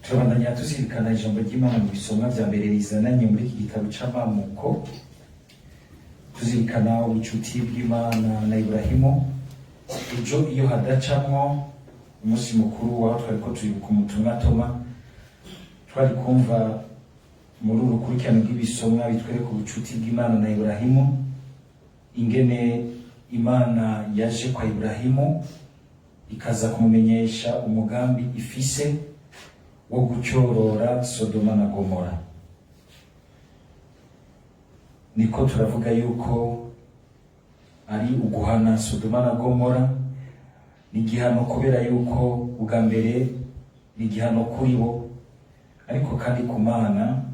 Turabandanya tuzirikana ijambo ry'Imana mu bisomwa vya mbere rizananye muri iki gitabo c'Amamuko, tuzirikana ubucuti bw'Imana na Iburahimu. Ejo iyo hadacamwo umunsi mukuru waho twariko turibuka umutumwa Toma, twari kumva muri uru rukurikirane rw'ibisomwa bitwereka ubucuti bw'Imana na Iburahimu, ingene Imana yaje kwa Iburahimu ikaza kumumenyesha umugambi ifise wo gucyorora Sodoma na Gomora. Niko turavuga yuko ari uguhana Sodoma na Gomora. Ni igihano kubera yuko ubwa mbere ni igihano kuri bo, ariko kandi ku Mana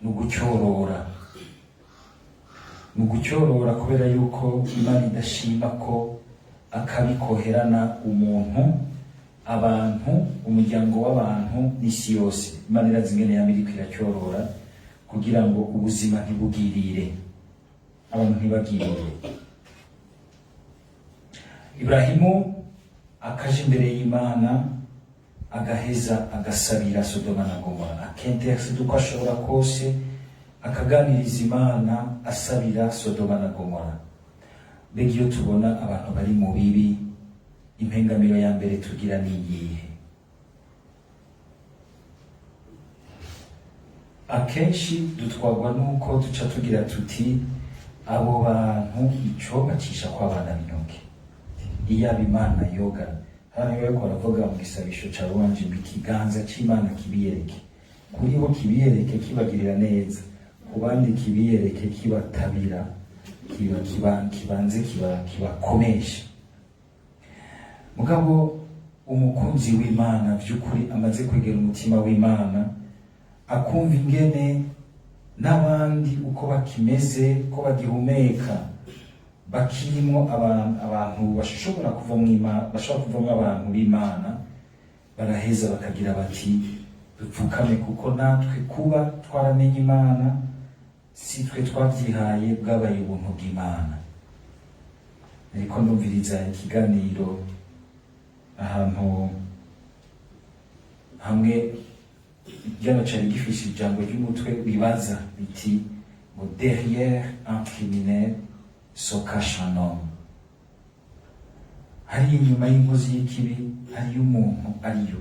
ni ugucyorora, ni ugucyorora kubera yuko Imana idashima ko akabi koherana umuntu, abantu, umuryango w'abantu n'isi yose. Imana irazi ingene yama iriko iracyorora kugira ngo ubuzima ntibugirire, abantu ntibagirire. Iburahimu akaja imbere y'Imana, agaheza agasabira Sodoma na Gomora, akinterceda uko ashobora kose, akaganiriza Imana asabira Sodoma na Gomora. Mbega iyo tubona abantu bari mu bibi, impengamiro ya mbere tugira ni iyihe? Akenshi dutwarwa nuko duca tugira tuti: abo bantu ico bacisha kw'abana b'intoke, iyaba Imana yoga. Hano bariko baravuga mu gisabisho ca louange ngo ikiganza c'Imana kibiyereke kuri bo, kibiyereke kibagirira neza, ku bandi kibiyereke kibatabira, kibanze kibakomesha. Mugabo umukunzi w'Imana vy'ukuri amaze kwegera umutima w'Imana, akumva ingene n'abandi uko bakimeze, ko bagihumeka, bakirimwo abantu bashobora kuvamwo bashobora kuvamwo abantu b'Imana, baraheza bakagira bati: dupfukame, kuko natwe kuba twaramenye Imana si twe twavyihaye, bwabaye ubuntu bw'Imana. Ariko ndumviriza ikiganiro ahantu hamwe, ikiganiro cari gifise ijambo ry'umutwe bibaza biti ngo: "Derrière un criminel se cache un homme." Hari inyuma y'inkozi y'ikibi hariyo umuntu ariyo.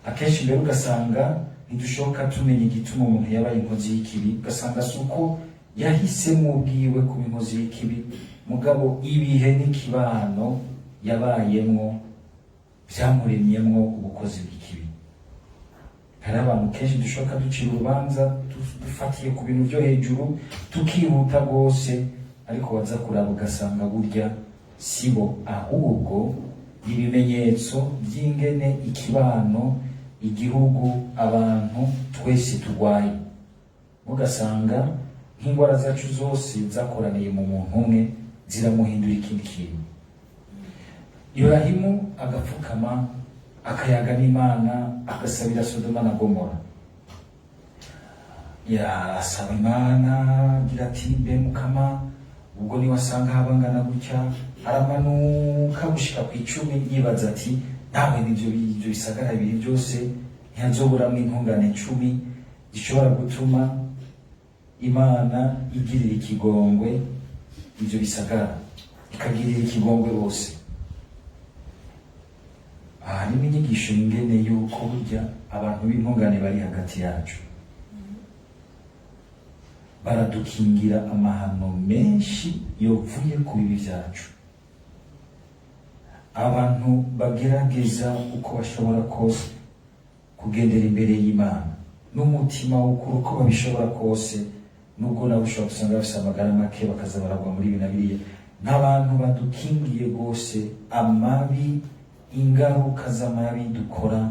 Akenshi mbere ugasanga ntidushoboka tumenya igituma umuntu yabaye inkozi y'ikibi, ugasanga si uko yahisemo ubwiwe kuba inkozi y'ikibi, mugabo ibihe n'ikibano yabayemwo byamuremyemwo ubukozi bw'ikibi. Hari abantu kenshi dushoboka ducira urubanza dufatiye ku bintu byo hejuru, tukihuta rwose, ariko waza kuraba ugasanga burya si bo, ahubwo ibimenyetso by'ingene ikibano, igihugu, abantu twese turwaye, ugasanga nk'indwara zacu zose zakoraniye mu muntu umwe, ziramuhindura ikindi kintu. Iburahimu agapfukama, akayaga n'Imana, agasabira Sodoma na Gomora. Yasaba Imana agira ati: mbe Mukama, ubwo niwasanga habangana gutya? Aramanuka gushika ku 10, yibaza ati: nawe nivyo ivyo bisagara bibiri byose ntihazoburamwo intungane 10 zishobora gutuma Imana igirira ikigongwe ivyo bisagara, ikagirira ikigongwe bose. Aha harimo inyigisho ingene yuko burya abantu b'intungane bari hagati yacu baradukingira amahano menshi yovuye ku bibi vyacu. Abantu bagerageza uko bashobora kose kugendera imbere y'Imana n'umutima w'ukuri uko babishobora kose, nubwo nabo ushobora gusanga bafise amagara make, bakaza baragwa muri ibi na biriya, n'abantu badukingiye rwose amabi, ingaruka z'amabi dukora,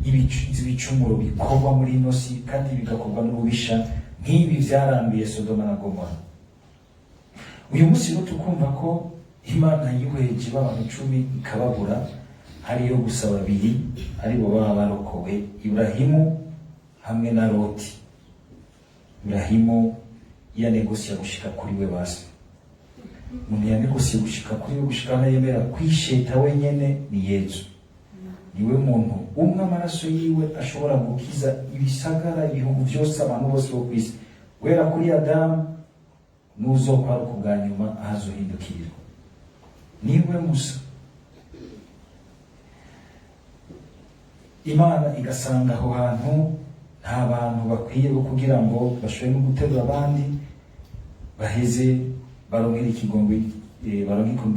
ibicumuro bikorwa muri ino si kandi bigakorwa n'ububisha nk'ibi vyarambiye Sodoma na Gomora. Uyu munsi rero tukumva ko Imana yihweje b'abantu 10 ikababura, hariyo gusa babiri aribo baba barokowe, Iburahimu hamwe na Loti. Iburahimu yanegosiye gushika kuri we, basi umuntu yanegosiye gushika kuri we, gushika aho yemera kwisheta wenyene, ni Yezu. Niwe muntu umwe amaraso yiwe ashobora gukiza ibisagara, ibihugu byose, abantu bose bo ku isi, guhera kuri Adamu n'uzokwaruka ubwa nyuma ahazohindukirira. Niwe Musa. Imana igasanga aho hantu nta bantu bakwiye bo kugira ngo bashobore no guterura abandi, baheze baronkere ikigongwe,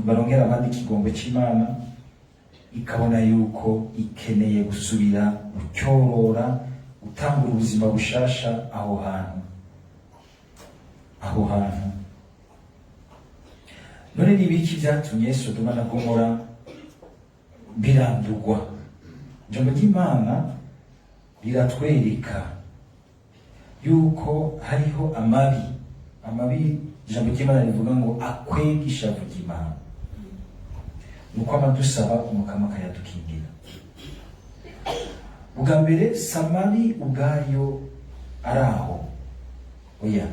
baronkere abandi ikigongwe c'Imana. Ikabona yuko ikeneye gusubira gucyorora, gutangura ubuzima bushasha aho hantu, aho hantu. None ni ibiki byatumye Sodoma na Gomora birandurwa? Ijambo ry'Imana riratwereka yuko hariho amabi. Amabi, ijambo ry'Imana rivuga ngo akwega ishavu ry'Imana, nuko amadusaba Umukama akayadukingira. Ubwa mbere, samari ubwayo ari aho, oya.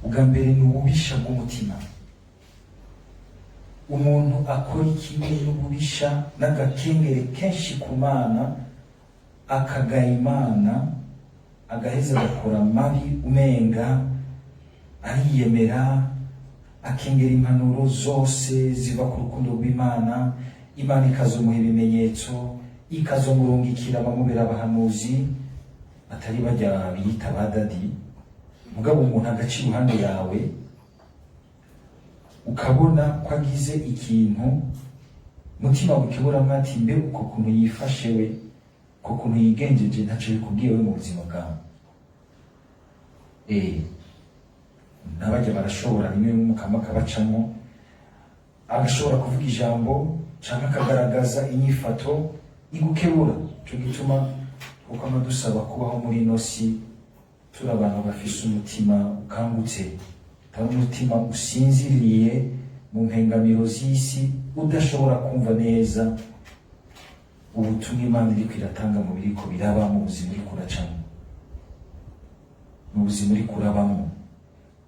Ubwa mbere ni ububisha bw'umutima. Umuntu akora ikibi n'ububisha n'agakengere kenshi ku Mana, akagaya Imana, agaheza agakora amabi, umenga ariyemera, akengera impanuro zose ziva ku rukundo rw'Imana. Imana ikazomuha ibimenyetso, ikazomurungikira abamubera abahanuzi, atari bajya biyita ba dadi. Mugabo umuntu agaca iruhande yawe, ukabona ko agize ikintu, mutima wikeburamwo ati: "Mbe uko kuntu yifashe we, uko kuntu yigenjeje, ntaco bikubwiye we mu buzima bwawe?" N'abajya barashobora rimwe Umukama akabacamo, agashobora kuvuga ijambo canke akagaragaza inyifato igukebura. Ico gituma kuko amadusaba kubaho muri ino si turi abantu bafise umutima ukangutse, atari umutima usinziriye mu mpengamiro z'isi, udashobora kumva neza ubutumwa Imana iriko iratanga mu biriko biraba mu buzima uriko uracamo, mu buzima uriko urabamo.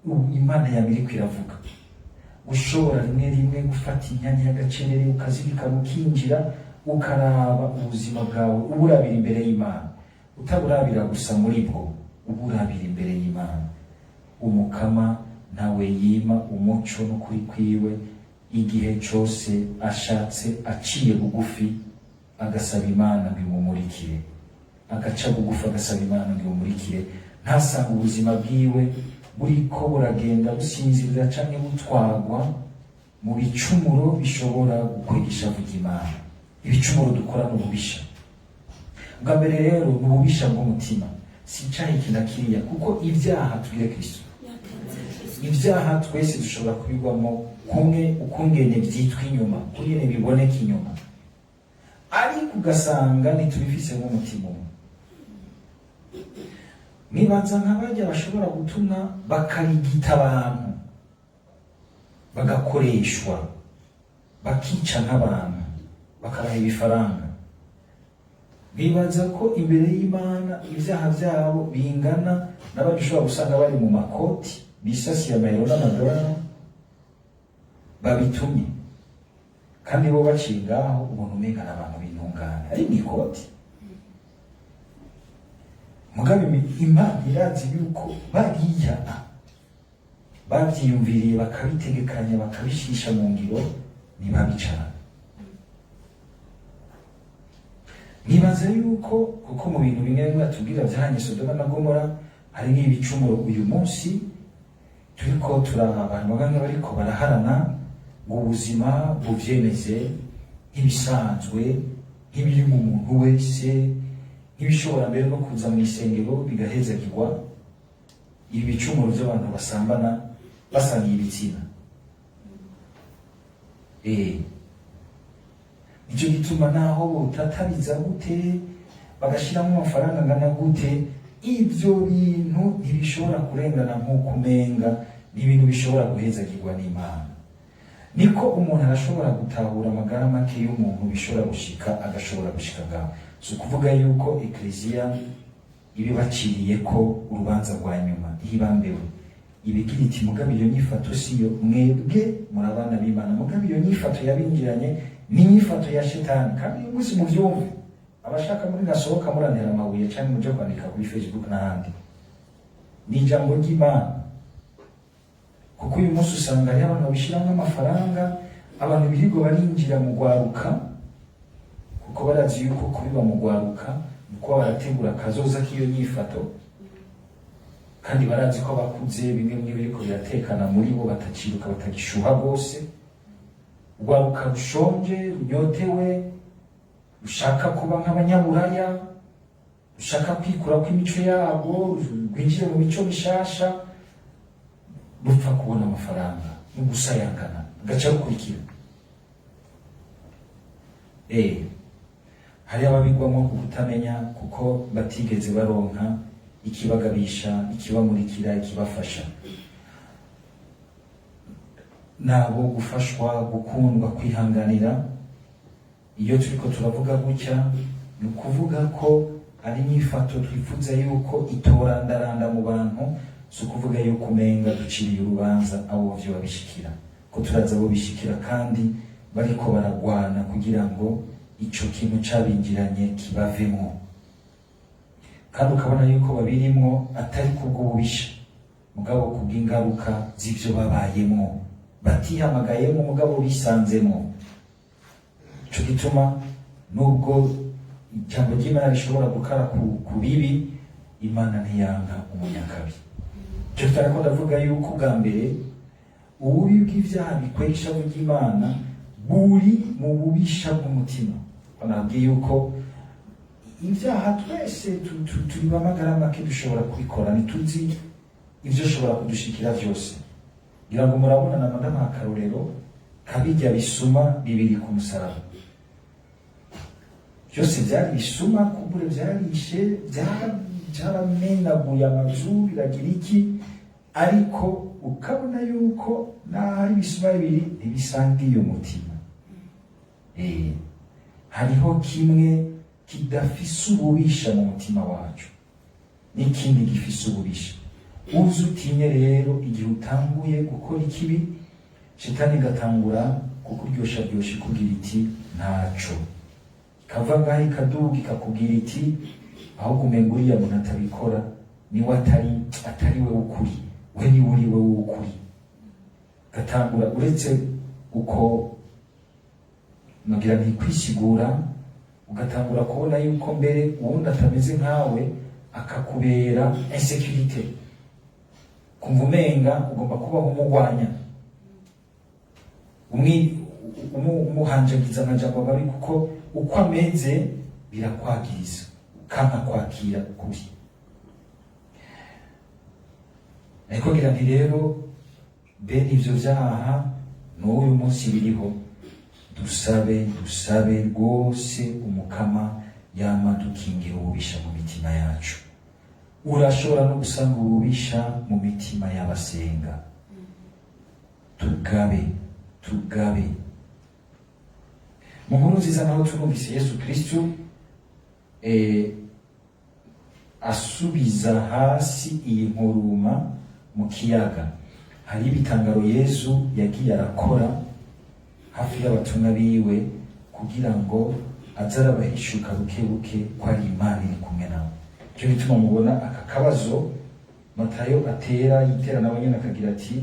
Ubu Imana yama iriko iravuga. Ushobora rimwe rimwe gufata imyanya y'agacerere, ukazirikana, ukinjira, ukaraba ubuzima bwawe, uburabira imbere y'Imana, utaburabira gusa muri bwo, uburabira imbere y'Imana. Umukama ntawe yima umuco n'ukuri kwiwe igihe cose ashatse, aciye bugufi agasaba Imana ngo imumurikire, agaca bugufi agasaba Imana ngo imumurikire, ntasanga ubuzima bwiwe buriko buragenda businzirira canke butwagwa mu bicumuro bishobora gukwega ishavu ry'Imana. Ibicumuro dukora ni ububisha. Bwa mbere rero ni ububisha bw'umutima, si icaha iki na kiriya, kuko ibyaha tugire Kristo, ibyaha twese dushobora kubigwamo kumwe, ukungene vyitwa inyuma, ukungene biboneka inyuma, ariko ugasanga ntitubifise nk'umutima umwe. Nibaza nka barya bashobora gutuma bakarigita abantu, bagakoreshwa, bakica nk'abantu, bakabaha ibifaranga, bibaza ko imbere y'Imana ibyaha byabo bingana n'abandi ushobora gusanga bari mu makoti, bisasiye amayero n'amadolari, babitumye, kandi bo baciye ngaho ubona umenga n'abantu b'intungane ari mu ikoti. Mugabe Imana irazi yuko bariya bavyiyumviriye, bakabitegekanya, bakabishisha mu ngiro, ni babi cane. Nibaza yuko kuko mu bintu bimwe bimwe batubwira vyahanye Sodoma na Gomora, hari n'ibicumuro uyu munsi turiko turaba, abantu bamwe bariko baraharana ngo ubuzima buvyemeze nk'ibisanzwe, nk'ibiri mu muntu wese, nk'ibishobora mbere no kuza mu isengero bigahezagirwa, ibi bicumuro by'abantu basambana, basangiye ibitsina. Nicyo gituma naho botatariza gute, bagashiramo amafaranga angana gute, ibyo bintu ntibishobora kurengana nk'uko umenga ni ibintu bishobora guhezagirwa n'Imana. Niko umuntu arashobora gutahura amagara make y'umuntu, bishobora gushika, agashobora gushika ngaho. Si ukuvuga yuko ekleziya ibibaciriye ko urubanza rwa nyuma, ihibambewe, ibigira iti: "Mugabo iyo nyifato siyo, mwebwe muri abana b'Imana." Mugabo iyo nyifato yabinjiranye ni inyifato ya shetani, kandi uyu munsi muvyumve. Abashaka muri nasohoka murantera amabuye canke muje kwandika kuri Facebook n'ahandi. Ni ijambo ry'Imana, kuko uyu munsi usanga hariho abantu babishiramwo amafaranga, abantu birirwa barinjira mu gwaruka, kuko barazi yuko kubiba mu gwaruka ni kuba barategura akazoza k'iyo nyifato, kandi barazi ko abakuze bimwe bimwe biriko biratekana muri bo, bataciruka, batagishuha rwose. Urwaruka rushonje, runyotewe, rushaka kuba nk'abanyaburaya, rushaka kwikura kw'imico yabo rwinjire mu mico mishasha, rupfa kubona amafaranga no gusayangana, rugaca rukurikira. Hari ababigwamo ku kutamenya, kuko batigeze baronka ikibagabisha, ikibamurikira, ikibafasha. Nabo gufashwa, gukundwa, kwihanganira. Iyo turiko turavuga gutya, ni ukuvuga ko ari inyifato twifuza yuko itorandaranda mu bantu. Si ukuvuga yuko umenga duciriye urubanza abo vyo babishikira, ko turaza abo bishikira kandi bariko baragwana kugira ngo ico kintu cabinjiranye kibavemwo, kandi ukabona yuko babirimwo atari kubw'ububisha, mugabo kubw'ingaruka z'ivyo babayemwo, batihamagayemo mugabo bisanzemwo. Ico gituma nubwo ijambo ry'Imana rishobora gukara ku bibi, Imana ntiyanka umunyakabi. Ico kitarako ndavuga yuko bwa mbere ububi bw'ivyaha bikwega ishavu ry'Imana buri mu bubisha bw'umutima. Nabwiye yuko ibyaha twese turi bamagara make dushobora kubikora, ntituzi ivyo ushobora kudushikira vyose. Ngira ngo murabona nama ndamuha akarorero kabirya bisuma bibiri ku musaraba. Byose byari bisuma, kumbure byarishe, byaramenaguye amazu, biragira iki, ariko ukabona yuko naho ari ibisuma bibiri ntibisangiye umutima. Hariho kimwe kidafise ububisha mu mutima wacu n'ikindi gifise ububisha. Uzi utinye rero igihe utanguye gukora ikibi, shetani igatangura kukuryosha ryosha, ikubwira iti ntaco, kava ngaho ikaduga, ikakubwira iti ahubwo umenga uriya muntu atabikora niwe atari we w'ukuri, we niwe uri we w'ukuri. Gatangura uretse uko nogira ntikwisigura, ugatangura kubona yuko mbere uwundi atameze nkawe akakubera insécurité, kumva umenga ugomba kubaho umugwanya, umuhanjagiza amajambo mabi, kuko uko ameze birakwagiriza, ukanka kwakira ukuri. Ariko ngira nti rero bene ivyo vyaha n'uyu munsi biriho. Dusabe, dusabe rwose Umukama yama dukingira ububisha mu mitima yacu. Urashobora no gusanga ububisha mu mitima y'abasenga. Tugabe, tugabe. Mu nkuru nziza naho turumvise Yesu Kristu asubiza hasi iyi nkuruma mu kiyaga. Hari ibitangaro Yesu yagiye arakora hafi y'abatumwa biwe kugira ngo aze arabahishuka buke buke ko ari Imana iri kumwe nawe. Icyo gituma mubona aka kabazo Matayo atera yitera nawe nyene, akagira ati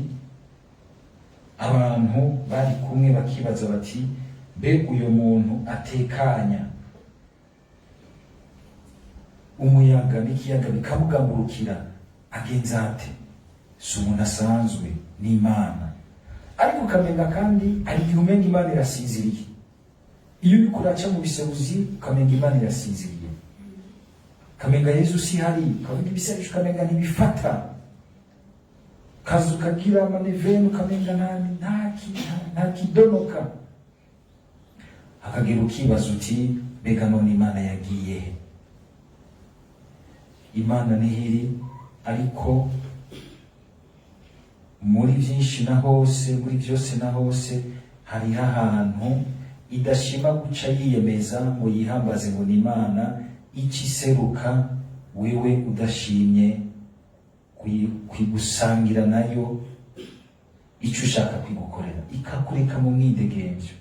abantu bari kumwe bakibaza bati mbe uyu muntu atekanya umuyaga n'ikiyaga bikamugangurukira agenza ate? Si umuntu asanzwe, ni Imana. Ariko ukamenga kandi hari igihe umenga Imana irasinziriye. Iyo uriko uraca mu bisebuzi, ukamenga Imana irasinziriye, ukamenga Yezu si hari, ukavuga ibiseresho ukamenga ntibifata, kaza ukagira amaneveni, ukamenga nta kidonoka, hakagira ukibaza uti mbega none Imana yagiye he? Imana ntihiri, ariko muri byinshi na hose, muri byose na hose, hariho ahantu idashima guca yiyemeza ngo yihambaze ngo ni Imana, ikiseruka wewe udashimye kwigusangira nayo icyo ushaka kwigukorera, ikakureka mu mwidegemvyo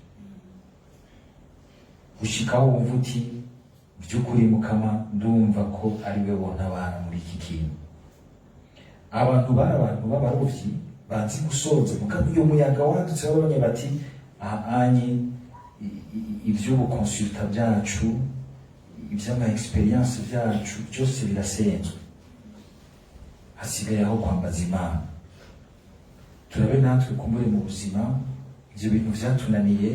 gushikaho wumva uti By'ukuri Mukama, ndumva ko ari we wontabara muri iki kintu. Abantu bari abantu b'abarovyi bazi gusoza, mugabo uyo muyaga wadutse babonye bati: "Aha anye ivy'ubu consulta byacu, ivy'ama expérience byacu byose birasenzwe, hasigaye aho kwambaza Imana." Turabe natwe kumbure mu buzima ivyo bintu vyatunaniye,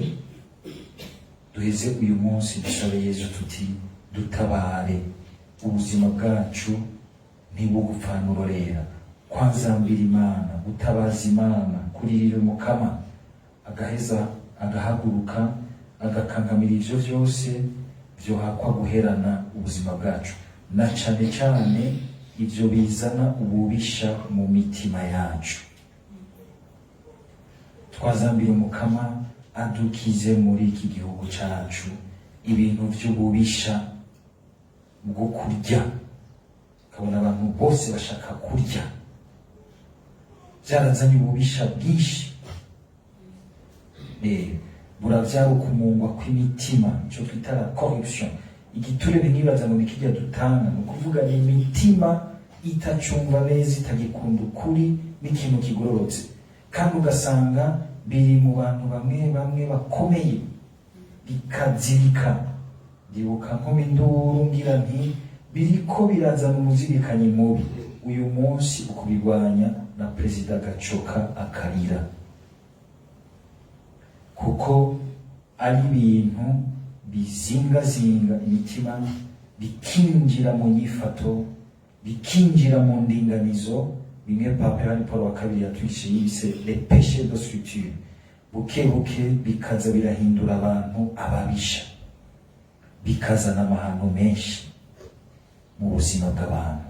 duheze uyu munsi dusabe Yezu tuti: "Dutabare, ubuzima bwacu ntibugupfana urorera." Kwanzambira Imana, gutabaza Imana, kuririra Umukama, agaheza agahaguruka, agakankamira ivyo vyose vyohakwa guherana ubuzima bwacu, na cane cane ivyo bizana ububisha mu mitima yacu. Twazambira Umukama adukize muri iki gihugu cacu ibintu vy'ububisha bwo kurya, ukabona abantu bose bashaka kurya, byarazanye ububisha bwinshi, buravyara ukumungwa kw'imitima, ico twita la corruption. Igiturire, ntibaza ngo nikijya dutanga, ni ukuvuga ni imitima itacumva neza, itagikunda ukuri n'ikintu kigororotse, kandi ugasanga biri mu bantu bamwe bamwe bakomeye, bikazirika. Ndibuka nkoma induru ngira nti: "Biriko birazana umuzirikanyi mubi." Uyu munsi ukubirwanya na perezida gacoka akarira, kuko ari ibintu bizingazinga imitima, bikinjira mu nyifato, bikinjira mu ndinganizo, bimwe Papa Yohani Paul wa kabiri yatwishije yise les péchés de structure. Buke buke bikaza birahindura abantu ababisha, bikazana amahano menshi mu buzima bw'abantu,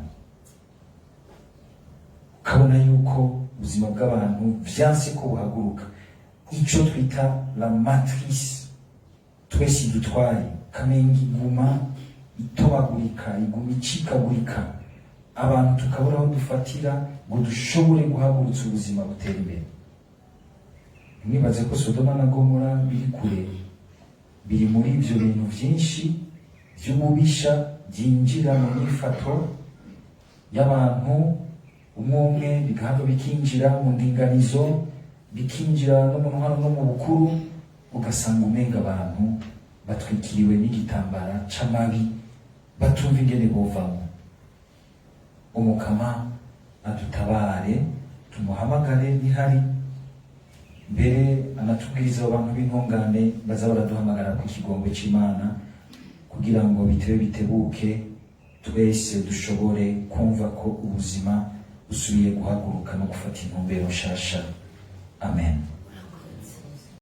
ukabona yuko ubuzima bw'abantu vyanse ko buhaguruka, ico twita la matrice twese dutwaye kamenga iguma itobagurika, iguma icikagurika, abantu tukabura aho dufatira ngo dushobore guhagurutsa ubuzima butera imbere. Ntimwibaze ko Sodoma na Gomora biri kure, biri muri ibyo bintu byinshi by'ububisha byinjira mu myifato y'abantu umwe umwe, bigahava bikinjira mu ndinganizo, bikinjira no mu ntwaro no mu bukuru, ugasanga umenga abantu batwikiriwe n'igitambara c'amabi, batumva ingene bovamo. Umukama adutabare, tumuhamagare nihari mbere anatubwiriza abo bantu b'intungane baza baraduhamagara ku ikigongwe c'Imana, kugira ngo bitebe bitebuke twese dushobore kumva ko ubuzima busubiye guhaguruka no gufata intumbero nshasha. Amen.